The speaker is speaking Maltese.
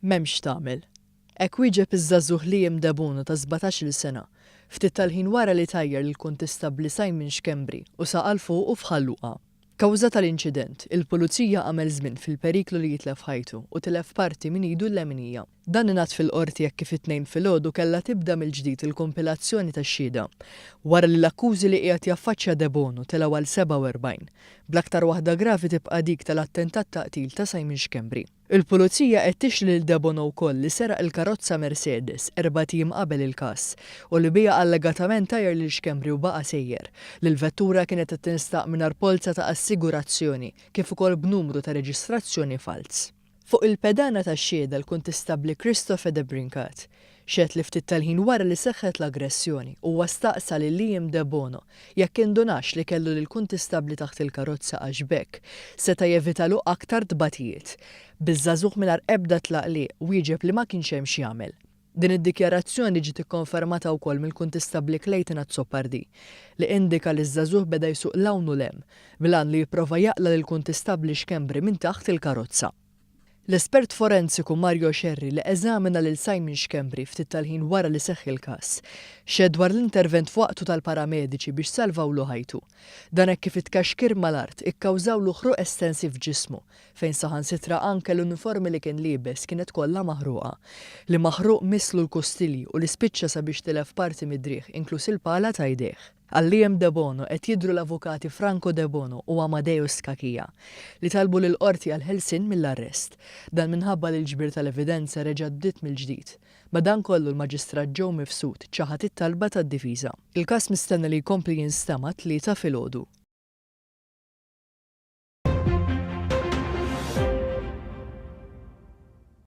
M'hemmx x'tagħmel. Hekk wieġeb iż-żagħżugħ Liam Debono ta' 17-il sena, ftit tal-ħin wara li tajjar lill-Kuntistabbli Simon Schembri u saq għal fuqu f'Ħal Luqa. Kawża tal-inċident, il-Pulizija għamel żmien fil-periklu li jitlef ħajtu u tilef parti minn idu l-leminija. Dan ingħad fil-Qorti hekk kif it-Tnejn filgħodu kellha tibda mill-ġdid il-kumpilazzjoni tax-xhieda, wara li l-akkużi li qiegħed jaffaċċja Debono telgħu għal 47, bl-aktar waħda gravi tibqa' dik tal-attentat ta' qtil ta' Simon Schembri. Il-Pulizija qed tixli lil Debono wkoll li seraq il-karozza Mercedes erbat ijiem qabel il-każ u li biha allegatament tajjar lil Schembri u baqa' sejjer, li l-vettura kienet qed tinstaq mingħajr polza ta' assigurazzjoni kif ukoll b'numru ta' reġistrazzjoni falz. Fuq il-pedana tax-xhieda l-Kuntistabbli Christopher Debrincat xehed li ftit tal-ħin wara li seħħet l-aggressjoni huwa staqsa lil Liam Debono jekk indunax li kellu lill-kuntistabbli taħt il-karozza għax b'hekk seta' jevitalu aktar tbatijiet. Biż-żagħżugħ mingħajr ebda tlaqliq wieġeb li ma kienx hemm x'jagħmel. Din id-dikjarazzjoni ġiet ikkonfermata wkoll mill-Kuntistabbli Clayton Azzopardi li indika li ż-żagħżugħ beda jsuq 'l hawn u 'l hemm bil-għan li jipprova jaqla' lill-Kuntistabbli Schembri minn taħt il-karozza. L-espert forensiku Mario Scerri li eżamina lil Simon Schembri ftit tal-ħin wara li seħħ il-każ, xehed dwar l-intervent f'waqtu tal-paramediċi biex salvawlu ħajtu. Dan hekk kif it-tkaxkir mal-art ikkawżawlu ħruq estensiv f'ġismu, fejn saħansitra anke l-uniformi li kien liebes kienet kollha maħruqa. Li maħruq misslu l-kustilji u li spiċċa sabiex tilef parti mid-driegħ inkluż il-pala ta' jdejh. Għal Liam Debono qed jidhru l-avukati Franco Debono u Amadeus Cachia, li talbu lill-Qorti għall-ħelsien mill-arrest. Dan minħabba li l-ġbir tal-evidenza reġgħet bdiet mill-ġdid. Madankollu l-Maġistrat Joe Mifsud ċaħad it-talba tad-difiża. Il-każ mistenni li jkompli jinstema' t-Tlieta filgħodu.